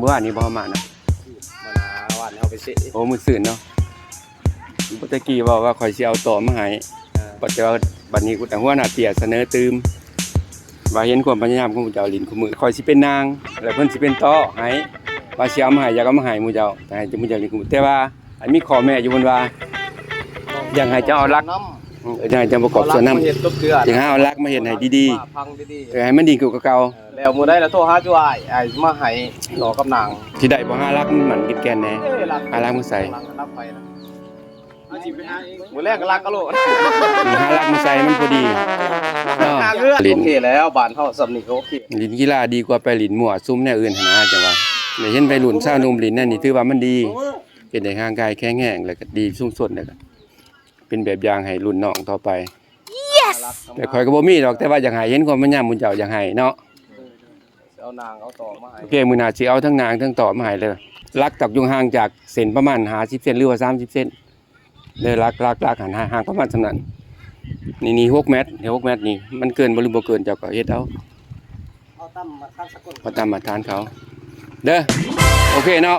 ມື້ວານນີ້ບໍ່ເຮົາມານະ? ມື້ວານເຮົາໄປເສະ. ໂອ້ ມື້ຊືນເນາະ. ແຕ່ກີ້ເວົ້າວ່າຂ້ອຍຊິເອົາຕໍ່ມາໃຫ້ ເອີ ແຕ່ວ່າບັດນີ້ຫົວໜ້າເຕ້ຍສະເໜີຕື່ມ ວ່າເຫັນຄວາມພະຍາຍາມຂອງໝູ່ເຈົ້າຫຼິ້ນຄູ່ມື້ ຂ້ອຍຊິເປັນນາງ ແລະເພິ່ນຊິເປັນຕໍ່ໃຫ້ ວ່າຊິເອົາມາໃຫ້ ຢາກເອົາມາໃຫ້ໝູ່ເຈົ້າ ແຕ່ໃຫ້ໝູ່ເຈົ້າຫຼິ້ນຄູ່ມື້ ແຕ່ວ່າ ອັນມີຂໍ້ແມ້ຢູ່ ເພິ່ນວ່າຢາກໃຫ້ເຈົ້າເອົາຫຼັກ ອືມ ຢາກໃຫ້ເຈົ້າປະກອບສ່ວນນຳ ຢາກໃຫ້ເອົາຫຼັກມາເຮັດໃຫ້ດີໆ ເອີ ໃຫ້ມັນດີກວ່າເກົ່າ. ແລ້ວມື້ໃດລະໂທຫາຈຸອ້າຍ ອ້າຍມາໃຫ້ຕໍ່ກັບນາງ ຊິໄດ້ບໍ່? ຫາຫຼັກມັນໝັ້ນກິນແກ່ນແດ່ ເອີ ຫຼັກ ຫາຫຼັກມາໃສ່ ຫຼັກໄປນະ ມື້ແລກກໍຫຼັກກະໂຫຼ ຫາຫຼັກມາໃສ່ມັນພໍດີເນາະ. ຫຼິ້ນ ໂອເຄແລ້ວ ບ້ານເຮົາສ່ຳນີ້ກໍໂອເຄ ຫຼິ້ນກິລາດີກວ່າໄປຫຼິ້ນມົ້ວສຸມແນວອື່ນຫັ້ນນະ ຈັ່ງວ່າໄດ້ເຫັນໄວລຸ້ນຊາວໜຸ່ມຫຼິ້ນແນວນີ້ ຖືວ່າມັນດີ ເຮັດໃຫ້ຮ່າງກາຍແຂງແຮງ ແລ້ວກໍດີສູງສຸດ ແລ້ວກໍເປັນແບບຢ່າງໃຫ້ລຸ້ນນ້ອງຕໍ່ໄປ. ແຕ່ຂ້ອຍກໍບໍ່ມີດອກ ແຕ່ວ່າຢາກໃຫ້ເຫັນຄວາມພະຍາຍາມໝູ່ເຈົ້າ ຢາກໃຫ້ເນາະ. ເອີ ຊິເອົານາງເອົາຕໍ່ມາໃຫ້. ໂອເຄ ມື້ໜ້າຊິເອົາທັງນາງທັງຕໍ່ມາໃຫ້ເລີຍ. ຫຼັກຕ້ອງຢູ່ຫ່າງຈາກເສັ້ນປະມານຫ້າສິບເຊັນ ຫຼືວ່າສາມສິບເຊັນເດີ. ຫຼັກ ຫຼັກ ຫຼັກຫັ້ນ ຫ່າງປະມານສ່ຳນັ້ນ. ນີ້ ນີ້ຫົກແມັດ ຫົກແມັດນີ້ ມັນເກີນບໍ່ ຫຼືບໍ່ເກີນ ເຈົ້າກໍເຮັດເອົາ. ເອົາຕາມມາດຕະຖານສາກົນ ເອົາຕາມມາດຕະຖານເຂົາເດີ. ໂອເຄເນາະ.